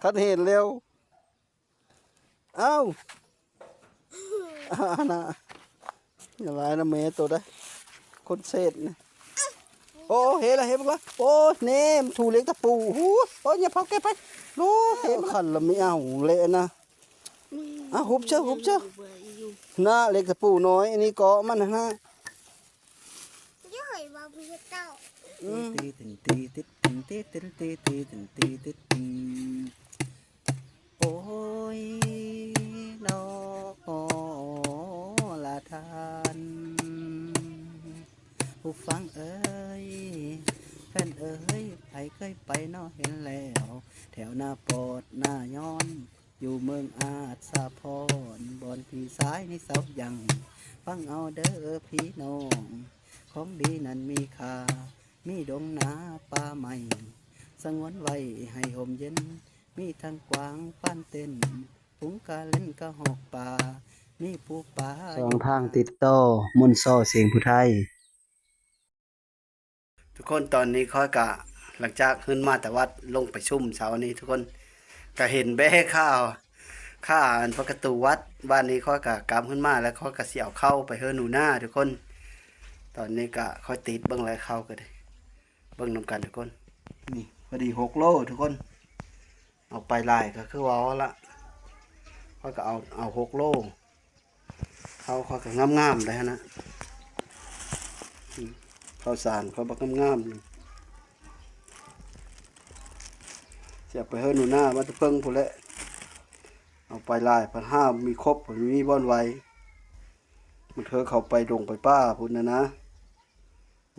ຄັນເຫັນແລ້ວ ອ້າວ ອັນນະ ຢ່າຫຼາຍນະແມ່ໂຕໄດ໋ ຄົນເສດນີ້. ໂອ້ ເຫັນລະ ເຫັນລະ ໂອ້ຍ ແນມ ຖູເຫຼັກຕະປູ ຫູ ໂອ້ຍ ຢ່າເຜົາແກະໄປ ໂອ້ ເຫັນຄັນລະ ມີເອົາແຫຼະນະ. ອ່ະ ຫຸບເຊີ ຫຸບເຊີ ນະ ເຫຼັກຕະປູນ້ອຍ ອັນນີ້ເກາະມັນຫັ້ນນະ. ເອີ ອືມ ຕີຕິນຕີຕິດຕິນຕີຕິນຕີຕີຕິນຕີຕິດຕິນ ໂອ້ຍ ນອລະທ່ານ ຜູ້ຟັງເອີຍ ແຟນເອີຍ ໃຜເຄີຍໄປເນາະ ເຫັນແລ້ວ ແຖວນາປອດນາຍອນ ຢູ່ເມືອງອາດສະພອນ ບ່ອນພີ່ຊາຍນີ້ເຊົາຍັງ ຟັງເອົາເດີພີ່ນ້ອງ ຂອງດີນັ້ນມີຄ່າ ມີດົງນາປ່າໄມ້ ສະຫງວນໄວ້ໃຫ້ຮົ່ມເຢັນ ມີທັງກວາງປານເຕັ້ນ ຝູງກະເລັນກະຮອກປ່າ ມີປູປາ ສອງທາງຕິດຕໍ່ ມົນຊໍ ສຽງຜູ້ໄທ. ທຸກຄົນ ຕອນນີ້ຂ້ອຍກະ ຫຼັງຈາກຂຶ້ນມາແຕ່ວັດ ລົງໄປຊຸມເຊົ້ານີ້ ທຸກຄົນ ກະເຫັນແບ້ຄາ ຄາອັນປະຕູວັດ. ບາດນີ້ຂ້ອຍກະກັບຂຶ້ນມາ ແລ້ວຂ້ອຍກະຊິເອົາເຂົ້າໄປເຮືອນໜູນາ ທຸກຄົນ. ຕອນນີ້ກະຂ້ອຍຕິດເບິ່ງແລ້ວ ເຂົ້າກະໄດ້ ເບິ່ງນຳກັນ ທຸກຄົນ. ນີ້ ພໍດີຫົກໂລ ທຸກຄົນ ເອົາໄປຫຼາຍກະຄືເວົ້າຫັ້ນລະ ຂ້ອຍກະເອົາ ເອົາຫົກໂລ. ເຂົ້າຂ້ອຍກະງາມໆໄດ໋ຫັ້ນນະ ອືມ ເຂົ້າສານຂ້ອຍບັກງາມໆ ຊິເອົາໄປເຮືອນໜູນາ ມາແຕ່ເພິງພຸ້ນແຫຼະ. ເອົາໄປຫຼາຍ ພັນຫ້າມີຄົບ ບໍ່ມີບ່ອນໄວ້ ມັນເທີເຂົ້າໄປດົງໄປປ່າພຸ້ນນະນະ.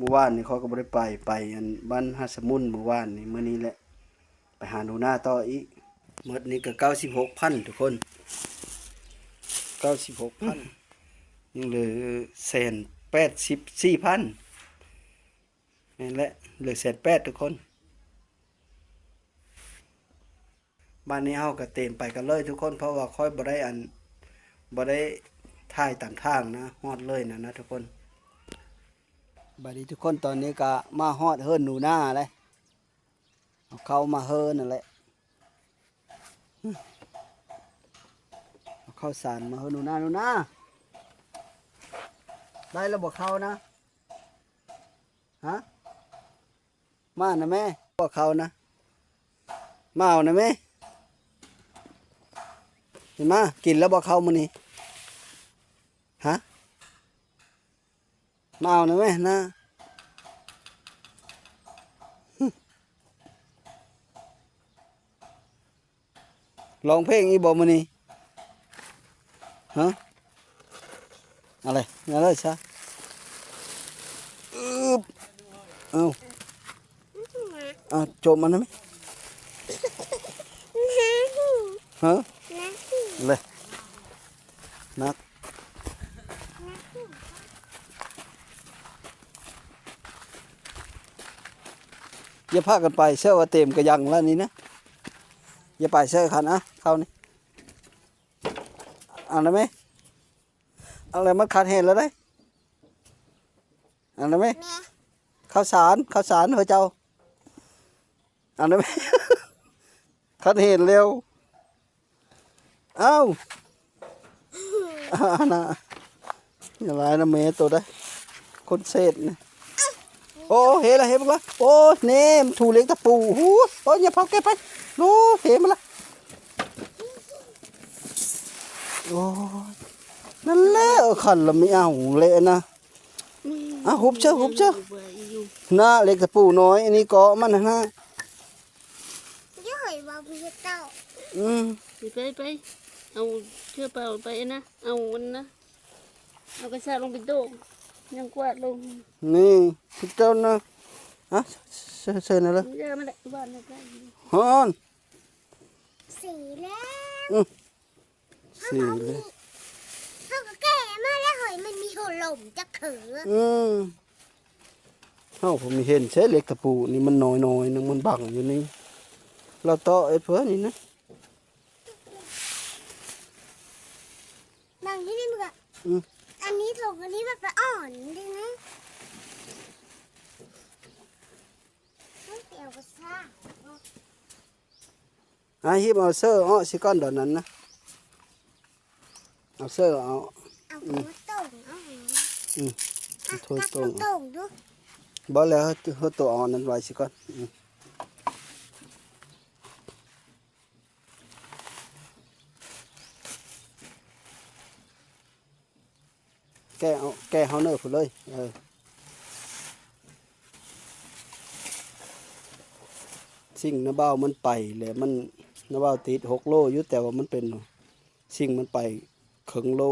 ມື້ວານນີ້ຂ້ອຍກະບໍ່ໄດ້ໄປ ໄປອັນບ້ານຫາດສະໝຸນມື້ວານນີ້ ມື້ນີ້ແຫຼະ ໄປຫາໜູນາຕໍ່ອີກ. ໝົດນີ້ກະເກົ້າສິບຫົກພັນ ທຸກຄົນ ເກົ້າສິບຫົກພັນ ຍັງເຫຼືອແສນແປດສິບສີ່ພັນ ແມ່ນແຫຼະ ເຫຼືອແສນແປດ ທຸກຄົນ. ບາດນີ້ເຮົາກະເຕມໄປກັນເລີຍ ທຸກຄົນ ເພາະວ່າຂ້ອຍບໍ່ໄດ້ອັນ ບໍ່ໄດ້ຖ່າຍຕາມທາງນະ ຮອດເລີຍນະນະ ທຸກຄົນ. ບາດນີ້ທຸກຄົນ ຕອນນີ້ກະມາຮອດເຮືອນໜູນາແລ້ວ ເອົາເຂົ້າມາເຮືອນຫັ້ນແຫຼະ ເອົາເຂົ້າສານມາເຮືອນໜູນາ. ໜູນາ ໄດ້ແລ້ວບໍ່ເຂົ້ານະ? ຮະ? ມານະແມ່ ບໍ່ເຂົ້ານະ ມາເອົານະແມ່. ເຫັນມາ ກິນແລ້ວບໍ່ເຂົ້າມື້ນີ້? ຮະ? ມາເອົານະແມ່ນະ. ຮ້ອງເພງອີກບໍ່ມື້ນີ້? ຮະ? ເອົາເລີຍ ເອົາເລີຍຊະ. ອືບ ເອົາ ເອົາ ຈົມມັນນະແມ່. ຮະ? ເອົາເລີຍ ໜັກ. ຢ່າພາກັນໄປ ເຊື່ອວ່າເຕັມກະຍັງລະນີ້ນະ. ຢ່າໄປເຊື່ອຄັນ ອະ ເຂົ້ານີ້ ເອົາໄດ້ໄໝ? ເອົາແລ້ວ ມັນຂາດແຮງແລ້ວເດ້. ເອົາໄດ້ໄໝ? ແມ່ ເຂົ້າສານ ເຂົ້າສານເຮີເຈົ້າ. ເອົາໄດ້ໄໝ? ຄັນເຫັນແລ້ວ ອ້າວ ອັນນະ ຢ່າຫຼາຍນະແມ່ໂຕໄດ໋ ຄົນເສດນີ້. ໂອ້ ເຫັນລະ ເຫັນລະ ໂອ້ຍ ແນມ ຖູເຫຼັກຕະປູ ຫູ ໂອ້ຍ ຢ່າເຜົາແກະໄປ ໂອ້ ເຫັນລະ ໂອ້ຍ ນັ້ນແຫຼະ ຄັນລະມີເອົາແຫຼະນະ. ອ່ະ ຫຸບເຊີ ຫຸບເຊີ ນະ ເຫຼັກຕະປູນ້ອຍ ອັນນີ້ເກາະມັນຫັ້ນນະ. ເດີ ເຮີ້ຍ ວ່າບໍ່ເຮັດເຕົ້າ. ອືມ ໄປ ໄປ ເອົາເຊືອກໄປ ເອົາໄປນະ ເອົາອັນນະ ເອົາກະຊາກລົງໄປໂຕະ ຍັງກວາດລົງ ນີ້ເຈົ້ານະ. ອ່ະ ເຊີນ ເຊີນເລີຍ ເດີ ມາເລີຍ ບ້ານເລີຍ ຮ້ອນ. ສີແລ້ວ ອືມ ສີເລີຍ ເຮົາກະແກ່ມາແລ້ວເຮີ້ຍ ມັນມີຫົວລົມຈັກເທື່ອ. ອືມ ເຮົາກະມີເຫັນໃຊ້ເຫຼັກຕະປູນີ້ ມັນນ້ອຍໆ ໜຶ່ງ ມັນບັງຢູ່ນີ້ ລາວເຕາະເຮັດເພື່ອນີ້ນະ ບັງຢູ່ນີ້ ມັນກະ ອືມ ອັນນີ້ຖົງ ອັນນີ້ມັນກະອ່ອນເດ້ນະ ມັນກະເອົາກະຊາກ. ອ່າ ຮີບເອົາເຊີອອກຊິກ່ອນດອນນັ້ນນະ ເອົາເຊີອອກ ເອົາ ອືມ ໂທດໂຕ່ງເອົາ ອືມ ເອົາ ໂທດໂຕ່ງ ຈັບໂຕງດູ ບໍ່ແລ້ວ ໂທດໂຕງເອົາອັນນັ້ນໄວ້ຊິກ່ອນ ອືມ. ແກະເອົາ ແກະເຮົາເນີພຸ້ນເລີຍ ເອີ ຊິງນະບ່າວມັນໄປແລ້ວ ມັນ ນະບ່າວຕິດຫົກໂລຢູ່ ແຕ່ວ່າມັນເປັນ ຊິງມັນໄປເຄິ່ງໂລ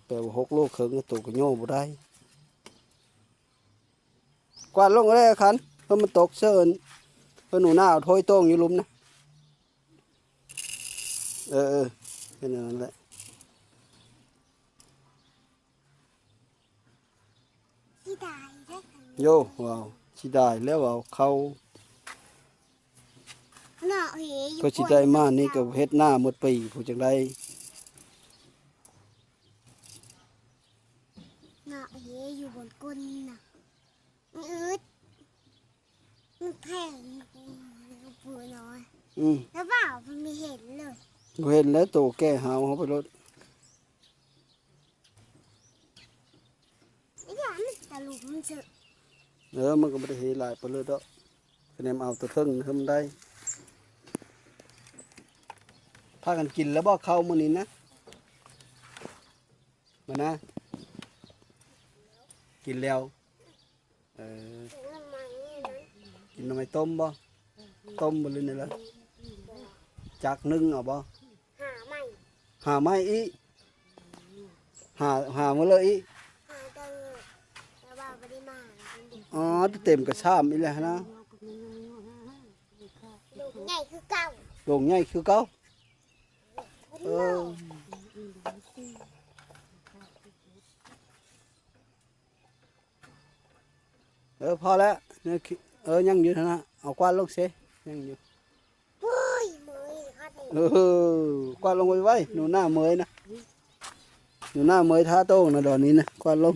ແປວ່າຫົກໂລເຄິ່ງ ໂຕກໍຍໍບໍ່ໄດ້. ກວາດລົງກໍໄດ້ຄັນ ເພິ່ນມັນຕົກເຊີນ ເພິ່ນໜູນາເອົາໂທຍໂຕ່ງຢູ່ລຸ່ມນະ ເອີໆ ເຮັດແນວນັ້ນແຫຼະ ຊິໄດ້ເດ້ ໂຢ ເວົ້າ ຊິໄດ້ແລ້ວ ເວົ້າເຂົ້າ ເນາະ ເຮຢູ່ ເພິ່ນຊິໄດ້ມານີ້ກໍເຮັດນາໝົດປີພຸ້ນຈັ່ງໄດ້ ເນາະ ເຮຢູ່ບົນກົ້ນນະ ອືດ ມັນແພງ ປູນ້ອຍ ອືມ ແລ້ວວ່າມັນມີເຫັນເລີຍ ບໍ່ເຫັນແລ້ວ ໂຕແກ່ຫາວເຮົາໄປໂລດ ຢ່າມັນຕະຫຼຸມເຊີ ເອີ ມັນກໍບໍ່ໄດ້ເຫຫຼາຍປານເລີດດອກ ຄະແນນເອົາໂຕເທິງເທິງໄດ້ ພາກັນກິນແລ້ວບໍ່ເຂົ້າມື້ນີ້ນະ ມານາ ກິນແລ້ວ ເອີ ກິນໜໍ່ໄມ້ຕົ້ມບໍ່? ຕົ້ມບໍ່ ຫຼືແນວໃດ? ຈັກໜຶ່ງເອົາບໍ່? ຫາໄມ້ ຫາໄມ້ອີກ ຫາ ຫາມື້ລະອີກ ຫາແຕ່ ແຕ່ວ່າບໍ່ໄດ້ມາ ອໍ ເຕັມກະຊາມອີກແລ້ວຫັ້ນນະ ໂດງໃຫຍ່ຄືເກົ່າ ໂດງໃຫຍ່ຄືເກົ່າ ເອີ. ເອີ ພໍແລ້ວ ເອີ ຍັງຢູ່ຫັ້ນນະ ເອົາກວາດລົງເຊ ຍັງຢູ່ ໂອ້ຍ ເມີຍຄັກແທ້ ເອີ ກວາດລົງໄວໆ ໜູນາເມີຍນະ ໜູນາເມີຍທາໂຕ້ງນະ ດອນນີ້ນະ ກວາດລົງ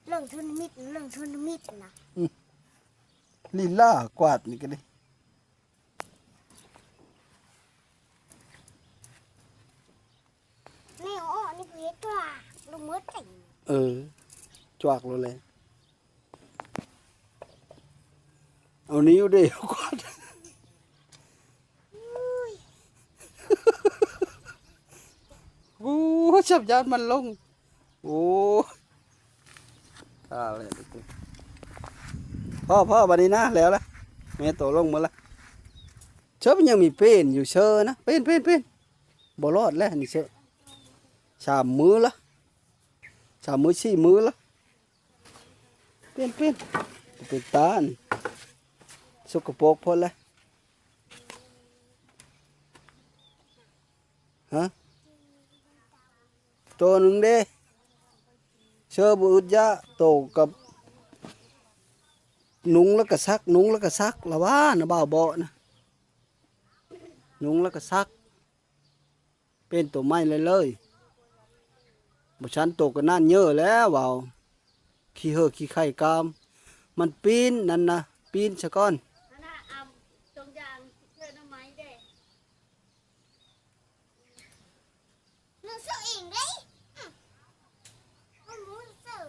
ເລື່ອງທຸນມິດ ເລື່ອງທຸນມິດນະ ອືມ ລີລາກວາດນີ້ກະດີ. ແມ່ອອກນີ້ເຮັດຕົວະ ລົງໝົດເລີຍ ເອີ ຈວກໂລດແຫຼະ ເອົານີ້ຢູ່ເດ້ ກວາດ ໂອ້ຍ ໂອ້ ຈັບຢ້ານມັນລົງ ໂອ້ ຖ້າແລ້ວ ພໍ ພໍ ບາດນີ້ນະ ແລ້ວລະ ແມ່ໂຕລົງໝົດລະ ເຊີ ມັນຍັງມີເປັນຢູ່ເຊີນະ ເປັນ ເປັນ ເປັນ ບໍ່ລອດແລ້ວນີ້ເຊີ ສາມມື້ລະ ສາມມື້ສີ່ມື້ລະ ເປັນ ເປັນ ເປັນຕານີ້ ສົກກະປົກໂພດລະ ຮະ ໂຕໜຶ່ງເດ້ ເຊີບໍ່ອຶດຢາກ ໂຕກັບ ນຸ່ງແລ້ວກະຊັກ ນຸ່ງແລ້ວກະຊັກ ລະວ່ານະ ບ່າວເບາະນະ ນຸ່ງແລ້ວກະຊັກ ເປັນໂຕໃໝ່ເລີຍ ບໍ່ຊັ້ນໂຕກະນັ້ນເຍີະແລ້ວ ເວົ້າ ຂີ້ເຫີຂີ້ໄຂ່ກາມ ມັນປີ້ນນັ້ນນະ ປີ້ນສະກ່ອນ ອັນນ່າ ອຳ ຕົງຢາງເຊື້ອໜໍ່ໄມ້ເດ້. ໜຶ່ງເສື້ອເອງເດ້ ອື ມັນໝູເສື້ອ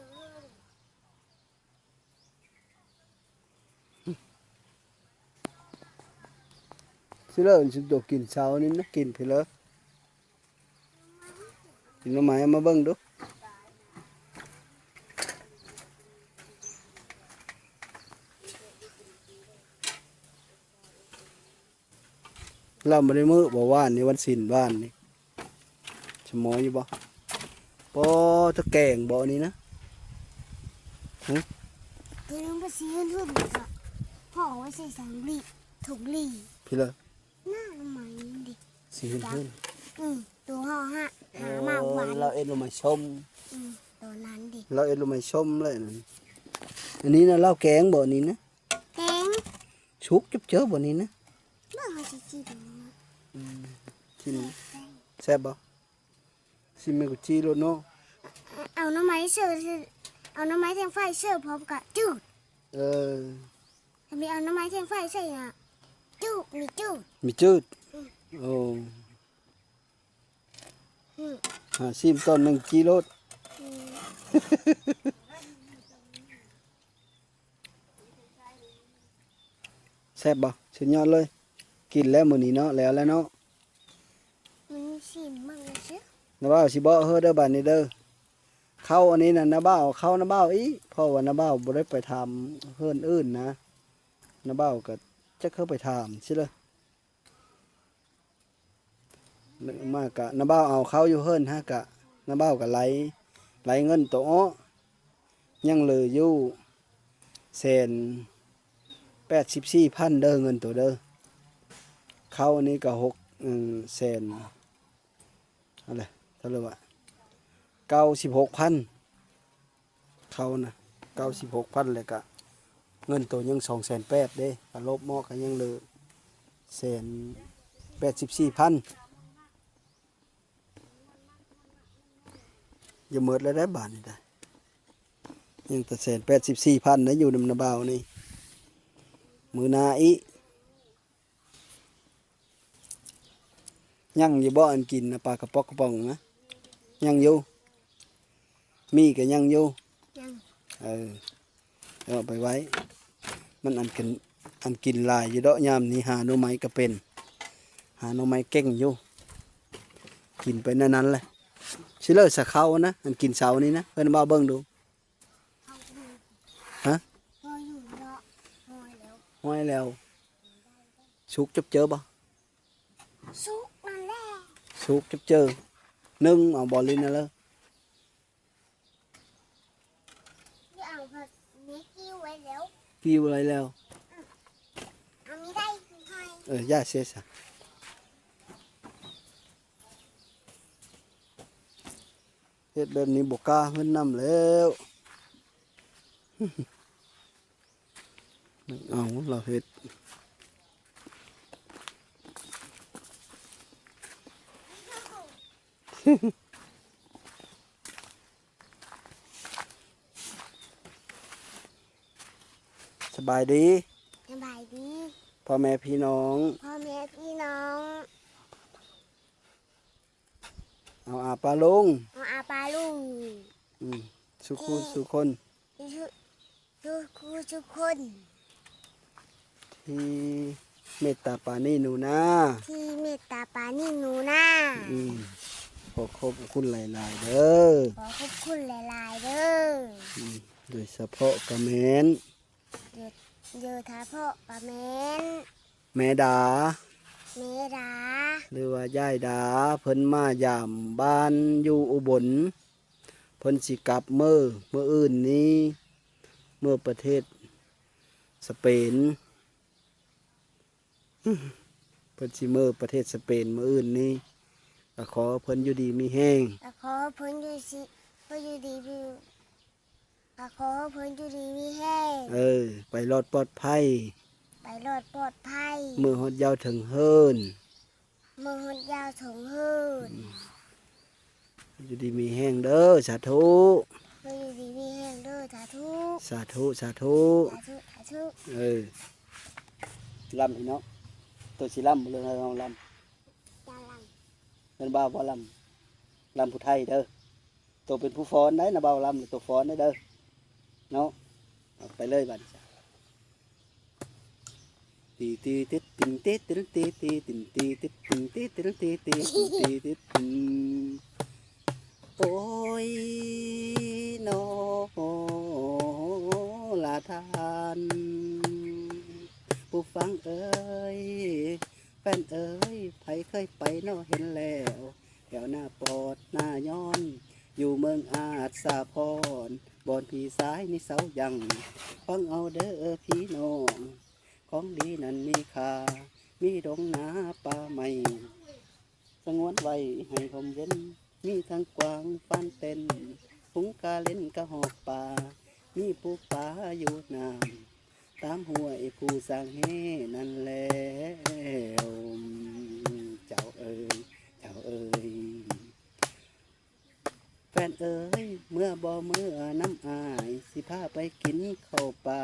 ຊິເລີນ ຊິໂຕກິນເຊົ້ານີ້ນະ ກິນພີເລີ ກິນໜໍ່ໄມ້ ເອົາມາເບິ່ງດູ. ລຳບໍ່ໄດ້ມື້ບໍ່ ວານນີ້ວັນສິນ ວານນີ້ ສະໝໍຢູ່ບໍ່? ປໍ ຕະແກງບໍ່ອັນນີ້ນະ? ຫຶ? ແຕ່ມັນບໍ່ຊິເຫັນຫຸ່ນກະພໍໄວ້ໃສ່ຖັງລີ ຖົງລີ ພີເລີ ໜ້າໜໍ່ໄມ້ນີ້ເດ ຊິເຫັນຫຸ່ນ ອື ໂຕເຮົາຫາ ຫາມາວານ ລາວເອັດໜໍ່ໄມ້ສົ້ມ ອື ໂຕນັ້ນເດ ລາວເອັດໜໍ່ໄມ້ສົ້ມແຫຼະນັ້ນ ອັນນີ້ນະ ລາວແກງບໍ່ອັນນີ້ນະ? ແກງ ສຸກເຈີບໆ ບໍ່ນີ້ນະ? ເບິ່ງເຮົາຊິກິນ ອືມ ກິນ ແຊບບໍ່? ຊິແມ່ນກູຈີໂລດເນາະ ເອົາໜໍ່ໄມ້ເສີ ເອົາໜໍ່ໄມ້ແທງໄຟເສີ ພ້ອມກະຈືດ ເອີ. ມີເອົາໜໍ່ໄມ້ແທ່ງໄຟໃສ່ນະ ຈູດ ມີຈູດ ມີຈືດ ອືມ ໂອ້ ອືມ ຫາຊີມຕອນໜຶ່ງຈີໂລດ ອືມ ແຊບບໍ່? ສຸດຍອດເລີຍ ກິນແລ້ວມື້ນີ້ເນາະ ແລ້ວແລ້ວເນາະ ມັນຊິເບິ່ງຊື່ ນ້າບ່າວຊິບອກເຮີເດີ ບາດນີ້ເດີ ເຂົ້າອັນນີ້ນະ ນ້າບ່າວເອົາເຂົ້ານ້າບ່າວອີກ ເພາະວ່ານ້າບ່າວບໍ່ໄດ້ໄປຖາມເຮືອນອື່ນນະ ນ້າບ່າວກໍຈັກເຄີຍໄປຖາມຊິເລີຍ ມາກະນ້າບ່າວເອົາເຂົ້າຢູ່ເຮືອນຫັ້ນກະ ນ້າບ່າວກະໄລ່ ໄລ່ເງິນໂຕອອກ ຍັງເຫຼືອຢູ່ແສນແປດສິບສີ່ພັນເດີ ເງິນໂຕເດີ ເຂົ້ານີ້ກະຫົກ ເອີ ແສນ ອັນໃດ ເທົ່າໃດວະ ເກົ້າສິບຫົກພັນ ເຂົ້ານະ ເກົ້າສິບຫົກພັນ ແລ້ວກະເງິນໂຕຍັງສອງແສນແປດເດ້ ກະລົບເໝາະກະຍັງເຫຼືອແສນແປດສິບສີ່ພັນ ຢ່າໝົດແລ້ວໄດ໋ ບາດນີ້ໄດ໋ ຍັງແຕ່ແສນແປດສິບສີ່ພັນນະ ຢູ່ນຳນ້າບ່າວນີ້ ມື້ໜ້າອີກ ຍັງຢູ່ບໍ່ ອັນກິນນະ ປາກະປ໋ອກກະປ໋ອງນະ ຍັງຢູ່ ມີກໍຍັງຢູ່ ຍັງ ເອີ ເອົາໄປໄວ້ ມັນອັນກິນ ອັນກິນຫຼາຍຢູ່ດອກ ຍາມນີ້ຫາໜໍ່ໄມ້ກໍເປັນ ຫາໜໍ່ໄມ້ເກັ່ງຢູ່ ກິນໄປແນວນັ້ນແຫຼະ ຊິເລີສະເຂົ້ານະ ອັນກິນເຊົ້ານີ້ນະ ເພິ່ນເວົ້າເບິ່ງດູ ຮະ ຮອຍຢູ່ເນາະ ຮອຍແລ້ວ ຮອຍແລ້ວ ສຸກຈົບເຈີບໍ່? ສຸກນັ້ນແຫຼະ ສຸກຈົບເຈີ ໜຶ່ງເອົາບໍ່ ຫຼືແນວໃດ? ເອົາ ແມ່ກິ້ວໄວ້ແລ້ວ ກິ້ວໄວ້ແລ້ວ ເອົາມີໄດ້ຄືໃຫ້ ເອີ ຢ່າເສຍຊະ. ເຮັດແບບນີ້ບໍ່ກ້າເຮືອນນຳແລ້ວ ເອົາ ລາວເຮັດ ສະບາຍດີ ສະບາຍດີ ພໍ່ແມ່ພີ່ນ້ອງ ພໍ່ແມ່ພີ່ນ້ອງ ເອົາອາປາລຸງ ເອົາອາປາລຸງ ອືມ ສູ່ຄູ່ສູ່ຄົນ ທີ່ ທຸກ ທຸກ ທຸກຄົນ ທີ່ເມດຕາປານີໜູນາ ທີ່ເມດຕາປານີໜູນາ ອືມ ຂໍຂອບຄຸນຫຼາຍໆເດີ ຂໍຂອບຄຸນຫຼາຍໆເດີ ອືມ ໂດຍສະເພາະກະແມ່ນ ໂດຍ ໂດຍສະເພາະກະແມ່ນ ແມ່ດາ ແມ່ດາ ຫຼືວ່າຍາຍດາ ເພິ່ນມາຢາມບ້ານຢູ່ອຸບົນ ເພິ່ນຊິກັບເມືອ ມື້ອື່ນນີ້ ເມືອປະເທດສະເປນ ເພິ່ນຊິເມືອປະເທດສະເປນມື້ອື່ນນີ້ ກະຂໍເພິ່ນຢູ່ດີມີແຮງ ກະຂໍເພິ່ນຢູ່ຊິ ເພິ່ນຢູ່ດີມີ ກະຂໍເພິ່ນຢູ່ດີມີແຮງ ເອີ ໄປລອດປອດໄພ ໄປລອດປອດໄພ ເມືອຮອດຢາວເຖິງເຮືອນ ເມືອຮອດຢາວເຖິງເຮືອນ ອືມ ຢູ່ດີມີແຮງເດີ ສາທຸ ເພິ່ນຢູ່ດີມີແຮງເດີ ສາທຸ ສາທຸ ສາທຸ ສາທຸ ສາທຸ ເອີ ລຳອີກເນາະ ໂຕຊິລຳ ເລື່ອງລຳ ຈະລຳ ແມ່ນບ່າວບໍ່ລຳ ລຳຜູ້ໄທເດີ ໂຕເປັນຜູ້ຟ້ອນໄດ໋ ນະບ່າວລຳ ໂຕຟ້ອນໄດ້ເດີ ເນາະ ເອົາໄປເລີຍບາດນີ້ ຕີຕີຕິດຕິງຕີຕິງຕີຕີຕິງຕີຕິດຕິງຕີຕິງຕີຕິง ໂອ້ຍ ນອ ລາທ່ານຜູ້ຟັງເອີຍ ແຟນເອີຍ ໃຜເຄີຍໄປເນາະ ເຫັນແລ້ວ ແຖວໜ້າປອດໜ້າຍ້ອນ ຢູ່ເມືອງອາດສາພອນ ບ່ອນຜີຊາຍມີເສົາຢັ້ງ ຟັງເອົາເດີພີ່ນ້ອງ ຂອງດີນັ້ນມີຄ່າ ມີດົງນາປ່າໄມ້ ສະຫງວນໄວ້ໃຫ້ຮົ່ມເຢັນ ມີທັງກວາງຟານເຕັ້ນ ຝູງກາເລັນກະຮອກປ່າ ມີປູປາຢູ່ນ້ຳ ຕາມຫ້ວຍຜູ້ສ້າງແຫນັ້ນແລ້ວ ເຈົ້າເອີຍ ເຈົ້າເອີຍ ແຟນເອີຍ ເມືອບໍ່ເມືອນຳອ້າຍ ຊິພາໄປກິນເຂົ້າປ່າ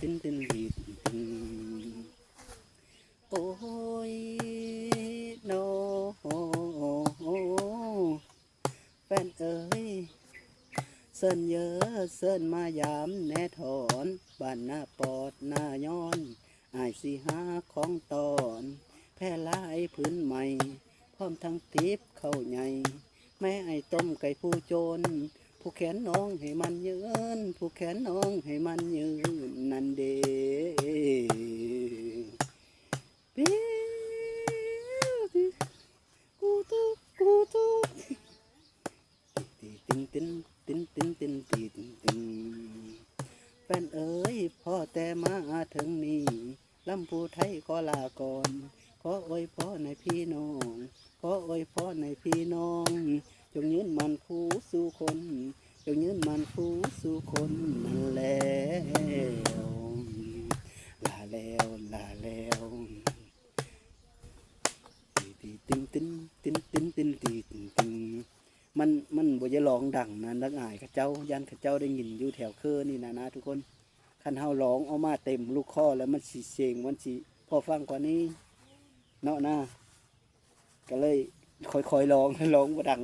ຕິน ติน ติน ติน ติน โอ้ย น้อ แฟนเอ๋ย เซิ้นเยอ เซิ้นมายามแหน่ถอน บ้านนาปอดนายอน อ้ายสิหาของต้อน แพหลายผืนใหม่ พร้อมทั้งติบข้าวใหญ่ แม่อ้ายต้มไก่ผู้โจร ผูกแขนน้องให้มันยืน ผูกแขนน้องให้มันยืน นั่นเด้ ปิ้ว กูตุ๊ก กูตุ๊ก ติงติน ตินติน ตินติน ติน แฟนเอ๋ย พ้อแต่มาเถิงนี้ ลำผู้ไทยขอลาก่อน ขออวยพรให้พี่น้อง ขออวยพรให้พี่น้อง จงยืนมั่นคู่สู่คน จงยืนมั่นคู่สู่คน นั่นแล้ว ลาแล้ว ลาแล้ว ติงติน ตินติน ตินติน ติง มัน มันบ่ได้ร้องดังนะ นักอายเขาเจ้า ย่านเขาเจ้าได้ยินอยู่แถวเคอนี่นะนะทุกคน คันเฮาร้องออกมาเต็มลูกคอแล้วมันสิเสียงมันสิพอฟังกว่านี้เนาะนะ ก็เลยค่อยๆร้อง ร้องบ่ดัง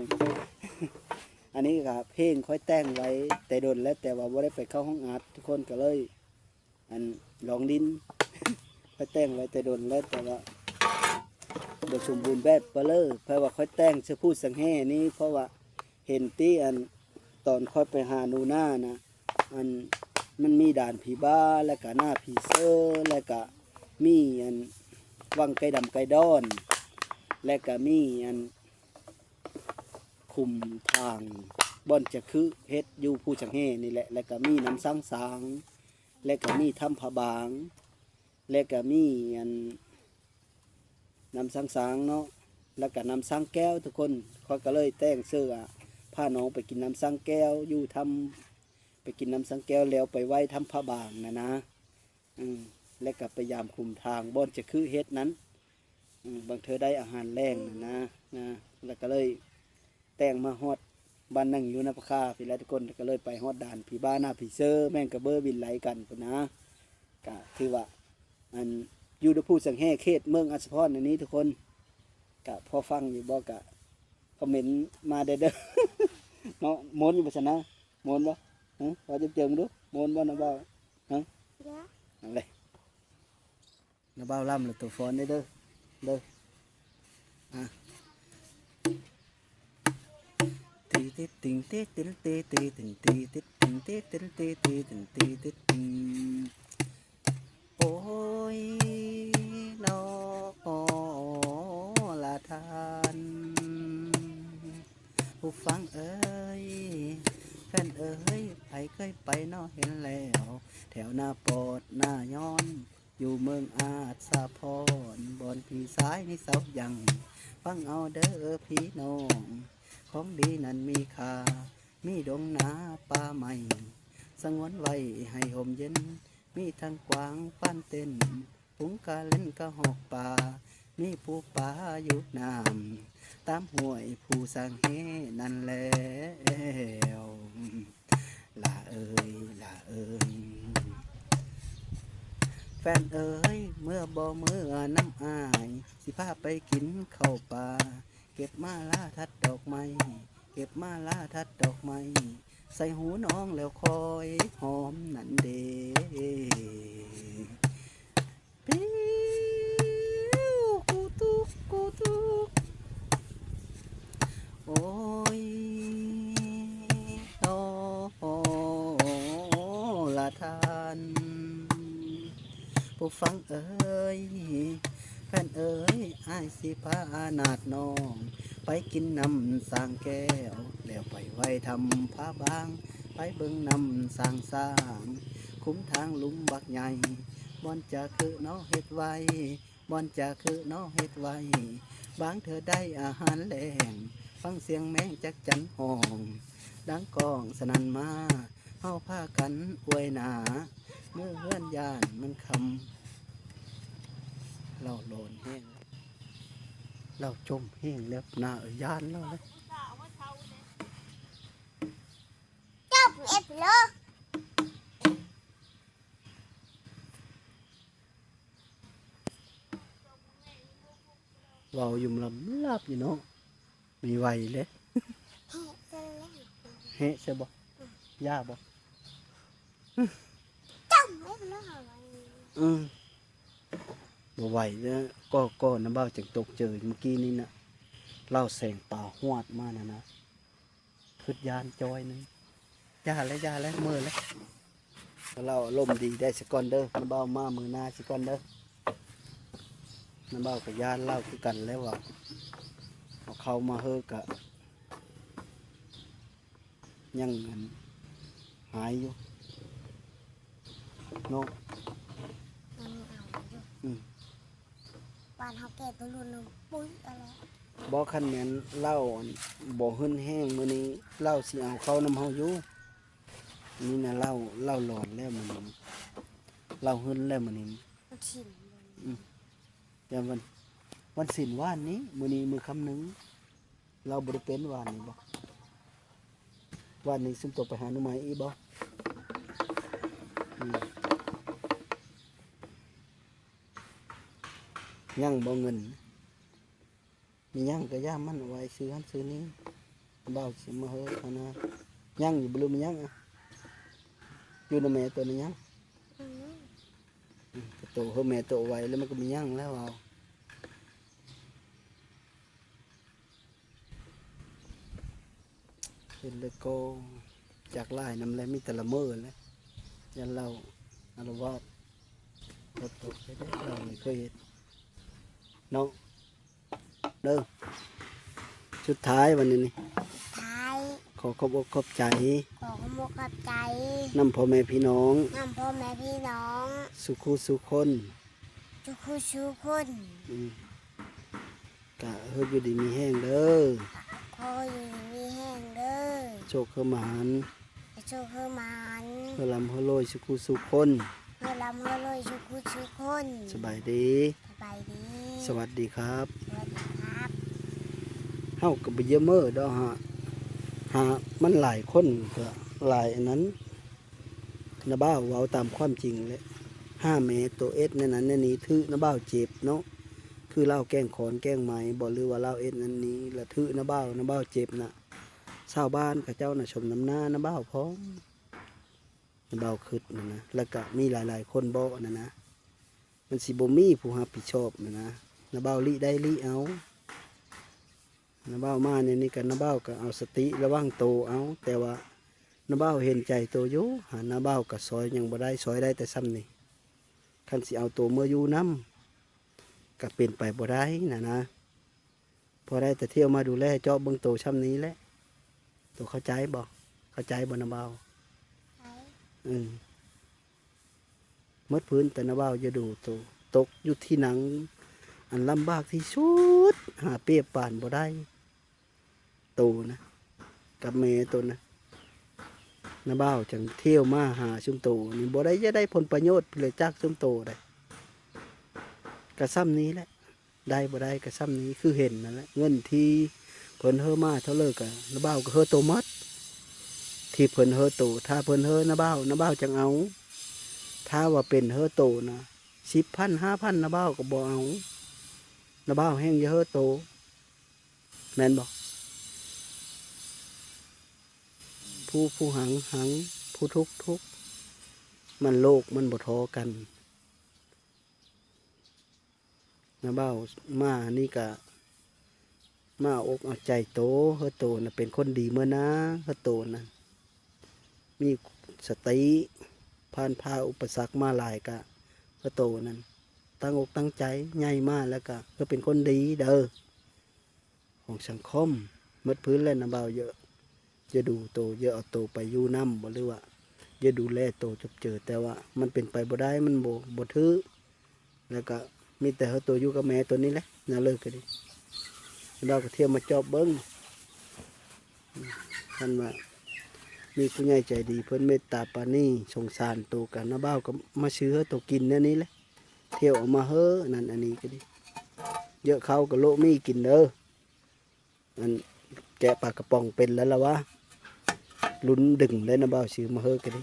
อันนี้ก็เพลงข้อยแต่งไว้แต่ดนแล้ว แต่ว่าบ่ได้ไปเข้าห้องอัด ทุกคน ก็เลย อัน ร้องลิ้น ข้อยแต่งไว้แต่ดนแล้ว แต่ว่าบ่สมบูรณ์แบบปานใด เพราะว่าข้อยแต่งเฉพาะสังแฮนี้ เพราะว่าเห็นติ อัน ตอนข้อยไปหาหนูนานะ อัน มันมีด่านผีบ้า แล้วก็หน้าผีเซอ แล้วก็มี อัน วังไก่ดำไก่ดอน แล้วก็มี อัน ขุมทาง บ่อนจะคือเฮ็ดอยู่ภูสังแฮนี่แหละ แล้วก็มีน้ำสังสาง แล้วก็มีถ้ำพระบาง แล้วก็มี อัน น้ำสังสางเนาะ แล้วก็น้ำสังแก้ว ทุกคน ข้อยก็เลยแต่งชื่อว่า พาน้องไปกินน้ำสังแก้ว อยู่ถ้ำ ไปกินน้ำสังแก้ว แล้วไปไหว้ถ้ำพระบางนะนะ อืม แล้วก็ไปยามขุมทาง บ่อนจะคือเฮ็ดนั้น อืม บางเทื่อได้อาหารแลงนะ นะ แล้วก็เลยแต่งมาฮอดบ้านนั่งอยู่นำพาคาพี้แหละทุกคน ก็เลยไปฮอดด่านผีบ้าหน้าผีเซอ แม่งกะเบ้อบินไล่กันพู้นนะ ก็ถือว่า อัน อยู่ในภูสังแฮเขตเมืองอัสสะพรอันนี้ทุกคน ก็พอฟังอยู่บ่ ก็คอมเมนต์มาได้เด้อ เนาะ ม่วนอยู่บ่ซั่นนะ ม่วนบ่ ฮะ เว้าเจิงๆ ดู ม่วนบ่นะบ่าว ฮะ เดี๋ยว นั่นแหละ นะบ่าวลำ แล้วตัวฟ้อนได้เด้อ เด้อ อ่ะ ตีติดติงตีติดตีตีติงตีติดติงตีติดตีตีติงตีติดติง โอ้ย น้อละท่านผู้ฟังเอ๋ย แฟนเอ๋ย ไผเคยไปน้อเห็นแล้ว แถวหน้าปอดหน้ายอน อยู่เมืองอัสสะพร บ่อนผีสายนี่เซายัง ฟังเอาเด้อพี่น้อง ของดีนั้นมีค่า มีดงนาป่าไม้ สงวนไว้ให้ห่มเย็น ມີທັງກວາງປານເຕັ້ນ ຝູງກະເຫຼັນກະຮອກປ່າ ມີປູປາຢູ່ນ້ຳ ຕາມຫ້ວຍຜູ້ສ້າງແຫນັ້ນແລ້ວ. ຫຼ້າເອີຍ ຫຼ້າເອີຍ ແຟນເອີຍ ເມືອບໍ່ເມືອນຳອ້າຍ ຊິພາໄປກິນເຂົ້າປ່າ ເກັບມາລາທັດດອກໄມ້ ເກັບມາລາທັດດອກໄມ້ ໃສ່ຫູນ້ອງແລ້ວຄ່ອຍຫອມນັ້ນເດ້. ປິວ ກູຕຸກ ກູຕຸກ ໂອ້ຍ ໂອ້ ລະທ່ານ ຜູ້ຟັງເອີຍ ແຟນເອີຍ ອ້າຍຊິພານາດນ້ອງ ໄປກິນນ້ຳສ້າງແກ້ວ ແລ້ວໄປໄຫວ້ຖ້ຳຜາບາງ ໄປເບິ່ງນ້ຳສ້າງສາງ ຄຸ້ມທາງລຸ່ມບັກໃຫຍ່ ບ່ອນຈະຄືເນາະເຮັດໄວ້ ບ່ອນຈະຄືເນາະເຮັດໄວ້ ບາງເທື່ອໄດ້ອາຫານແລງ ຟັງສຽງແມງຈັກຈັນຮ້ອງ ດັງກ້ອງສະໜັ່ນມາ ເຮົາພາກັນອວຍໜ້າ ເມືອເຮືອນຢ້ານມັນຄ່ຳ. ລາວຫຼອນແຮງ ລາວຈົ່ມແຮງແລ້ວ ໜ້າຢ້ານລາວເລີຍ. ຈົບເອັດໂລ. ເວົ້າຢູ່ລຳລາບຢູ່ເນາະ ມີໄວເດ້. ແຮະຊະບໍ່? ຢ່າບໍ່? ອືມ ບໍ່ໄຫວເດີ້. ກໍ ກໍນ້າບ່າວຈັ່ງຕົກເຈີຍມື້ກີ້ນີ້ນະ ລາວແສງຕາຫວາດມານະນະ. ຄຶດຢ້ານຈ້ອຍໜຶ່ງ. ຢ່າແລ້ວ ຢ່າແລ້ວ ເມີແລ້ວ. ລາວອາລົມດີໄດ້ສາກ່ອນເດີ້ ນ້າບ່າວມາມື້ໜ້າສາກ່ອນເດີ້. ນ້າບ່າວກໍຢ້ານລາວຄືກັນແຫຼະວ່າ ເອົາເຂົ້າມາເຮີກະຍັງ ອັນ ຫາຍຢູ່ເນາະ. ຍັງເອົາຢູ່. ອືມ. ບ້ານເຮົາແກ່ຕົວລຸ້ນໜຶ່ງປຸ້ຍເອົາແລ້ວ. ບໍ່ ຄັນແມ່ນລາວ ອັນ ບໍ່ຫຶນແຮງມື້ນີ້ ລາວຊິເອົາເຂົ້ານຳເຮົາຢູ່. ນີ້ນະ ລາວ ລາວຫຼອນແລ້ວມື້ນີ້ ລາວຫຶນແລ້ວມື້ນີ້. ວັນສິນ. ອືມ. ແຕ່ວັນ ວັນສິນວານນີ້ ມື້ນີ້ມື້ຄ່ຳໜຶ່ງ. ລາວບໍ່ໄດ້ເປັນວານນີ້ບໍ່? ວານນີ້ຊຸມໂຕໄປຫາໜໍ່ໄມ້ອີກບໍ່? ອືມ. ຍັງບໍ່ເງິນ? ມີຫຍັງກະຢ່າມັນ ເອົາໄວ້ຊື້ຫັ້ນຊື້ນີ້ ບ່າວຊິມາເຮີຫັ້ນນະ. ຍັງຢູ່ບໍ່ ຫຼືມີຫຍັງ? ຢູ່ນຳແມ່ໂຕນີ້ຍັງ? ອືມ. ອືມ ກະໂຕເຮີແມ່ໂຕໄວ້ແລ້ວ ມັນກະມີຫຍັງແລ້ວເວົ້າ. ເຫັນແລ້ວກໍຢາກຫຼາຍນຳແຫຼະ ມີແຕ່ລະເມີແຫຼະ ຢ້ານລາວອາລະວາດ. ບໍ່ຕົກໄດ້ເດ້ ລາວນີ້ເຄີຍເຮັດເນາະ. ເດີ ສຸດທ້າຍວັນນີ້ນີ້ ສຸດທ້າຍ ຂໍຂອບອົກຂອບໃຈ ຂໍຂອບອົກຂອບໃຈ ນຳພໍ່ແມ່ພີ່ນ້ອງ ນຳພໍ່ແມ່ພີ່ນ້ອງ ສູ່ຄູ່ສູ່ຄົນ ສູ່ຄູ່ສູ່ຄົນ. ອືມ. ກະເຮີຢູ່ດີມີແຮງເດີ ຂໍຢູ່ດີມີແຮງເດີ ໂຊກເຮີໝານ ໃຫ້ໂຊກເຮີໝານ ເຮີລ່ຳເຮີລວຍສູ່ຄູ່ສູ່ຄົນ ເຮີລ່ຳເຮີລວຍສູ່ຄູ່ສູ່ຄົນ. ສະບາຍດີ ສະບາຍດີ ສະຫວັດດີຄັບ ສະຫວັດດີຄັບ. ເຮົາກະບໍ່ຢາກເມີດອກ ຫາ ຫາມັນຫຼາຍຄົນກະຫຼາຍອັນນັ້ນ. ນ້າບ່າວເວົ້າຕາມຄວາມຈິງແຫຼະ ຫາແມ່ໂຕເຮັດແນວນັ້ນແນວນີ້ ຖືກນ້າບ່າວເຈັບເນາະ. ຄືລາວແກ່ງຂອນແກ່ງໄມ້ບໍ ຫຼືວ່າລາວເຮັດນັ້ນນີ້ ລະຖືກນ້າບ່າວ ນ້າບ່າວເຈັບນະ. ຊາວບ້ານເຂົາເຈົ້ານະຊົມນຳໜ້ານ້າບ່າວພ້ອມ ນ້າບ່າວຄຶດຫັ້ນນະ. ລະກະມີຫຼາຍໆຄົນບໍນັ້ນນະ ມັນຊິບໍ່ມີຜູ້ຮັບຜິດຊອບຫັ້ນນະ. ນ້າບ່າວຫຼີ້ໄດ້ຫຼີ້ເອົາ. ນ້າບ່າວມາແນວນີ້ກະ ນ້າບ່າວກະເອົາສະຕິລະວັງໂຕເອົາ ແຕ່ວ່ານ້າບ່າວເຫັນໃຈໂຕຢູ່ ຫານ້າບ່າວກະຊ່ອຍຫຍັງບໍ່ໄດ້ ຊ່ອຍໄດ້ແຕ່ຊ່ຳນີ້. ຄັນຊິເອົາໂຕເມືອຢູ່ນຳກະເປັນໄປບໍ່ໄດ້ນະນະ ພໍໄດ້ແຕ່ທ່ຽວມາດູແລເຈາະເບິ່ງໂຕຊ່ຳນີ້ແຫຼະ. ໂຕເຂົ້າໃຈບໍ່? ເຂົ້າໃຈບໍ່ນ້າບ່າວ? ເອີ. ໝົດພື້ນແຕ່ນ້າບ່າວຢ່າດູໂຕ ຕົກຢູ່ທີ່ນັ່ງອັນລຳບາກທີ່ສຸດ ຫາປຽບປານບໍ່ໄດ້ ໂຕນະ ກັບແມ່ໂຕນະ. ນ້າບ່າວຈັ່ງທ່ຽວມາຫາຊຸມໂຕນີ້ ບໍ່ໄດ້ຈະໄດ້ຜົນປະໂຫຍດເລີຍຈາກຊຸມໂຕໃດ ກະຊ່ຳນີ້ແຫຼະ ໄດ້ບໍ່ໄດ້ກະຊ່ຳນີ້ ຄືເຫັນນັ້ນແຫຼະ ເງິນທີ່ເພິ່ນເຮີມາເທົ່າເລີກະ ນ້າບ່າວກະເຮີໂຕໝົດ ທີ່ເພິ່ນເຮີໂຕ ຖ້າເພິ່ນເຮີນ້າບ່າວ ນ້າບ່າວຈັ່ງເອົາ ຖ້າວ່າເປັນເຮີໂຕນະ ສິບພັນ ຫ້າພັນ ນ້າບ່າວກະບໍ່ເອົາ ນ້າບ່າວແຮ່ງຈະເຮີໂຕ ແມ່ນບໍ່? ຜູ້ ຜູ້ຮັ່ງ ຮັ່ງ ຜູ້ທຸກ ທຸກ ມັນໂລກມັນບໍ່ທໍ່ກັນ ນ້າບ່າວມານີ້ກະ ມາເອົາອົກເອົາໃຈໂຕ ເຮີໂຕນະເປັນຄົນດີເມີນາ ເຮີໂຕນະມີສະຕິ ຜ່ານຜ່າອຸປະສັກມາຫຼາຍກະ ເຮີໂຕນັ້ນຕັ້ງອົກຕັ້ງໃຈ ໃຫຍ່ມາແລ້ວກະເຮີເປັນຄົນດີເດີ ຂອງສັງຄົມໝົດພື້ນແຫຼະ ນ້າບ່າວ ຢ່າ ຢ່າດູໂຕ ຢ່າເອົາໂຕໄປຢູ່ນຳ ບໍ່ ຫຼືວ່າຢ່າດູແລໂຕຈົບເຈີ ແຕ່ວ່າມັນເປັນໄປບໍ່ໄດ້ ມັນບໍ່ ບໍ່ຖືກ ແລ້ວກະມີແຕ່ເຮົາໂຕຢູ່ກັບແມ່ໂຕນີ້ແຫຼະ ນະເລີກກະດີ ລາວກະທ່ຽວມາຈອບເບິ່ງ ຄັນວ່າມີຜູ້ໃຫຍ່ໃຈດີເພິ່ນເມດຕາປານີສົງສານໂຕກະ ນ້າບ່າວກະມາຊື້ເຮົາໂຕກິນແນວນີ້ແຫຼະ ທ່ຽວເອົາມາເຮີນັ້ນອັນນີ້ກະດີ ເຍາະເຂົ້າກະໂລະມີກິນເດີ ອັນແກະປາກະປ໋ອງເປັນແລ້ວລະວະ ລຸ້ນດຶງໄດ້ ນ້າບ່າວຊື້ມາເຮີກະດີ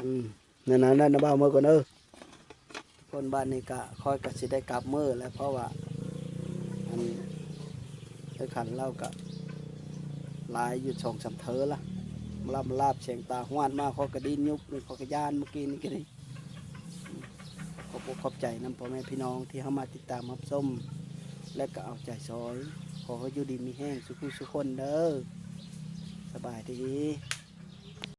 ອືມ ນັ້ນໆ ນ້າບ່າວເມືອກ່ອນເດີ ຄົນບ້ານນີ້ກະ ຂ້ອຍກະຊິໄດ້ກັບມື້ແລ້ວ ເພາະວ່າ ອັນ ໄອ້ຂັນລາວກະຫຼາຍຢູ່ສອງສາມເທີລະ ລາບ ລາບແສງຕາຫວາດມາ ຂ້ອຍກະດີ້ນຍຸບ ຂ້ອຍກະຢ້ານມື້ກີ້ນີ້ກະດີ. ຂອບອົກຂອບໃຈນຳພໍ່ແມ່ພີ່ນ້ອງທີ່ເຂົ້າມາຕິດຕາມຮັບຊົມ ແລະກະເອົາໃຈຊ່ອຍ ຂໍໃຫ້ຢູ່ດີມີແຮງສູ່ຜູ້ສູ່ຄົນເດີ ສະບາຍດີ.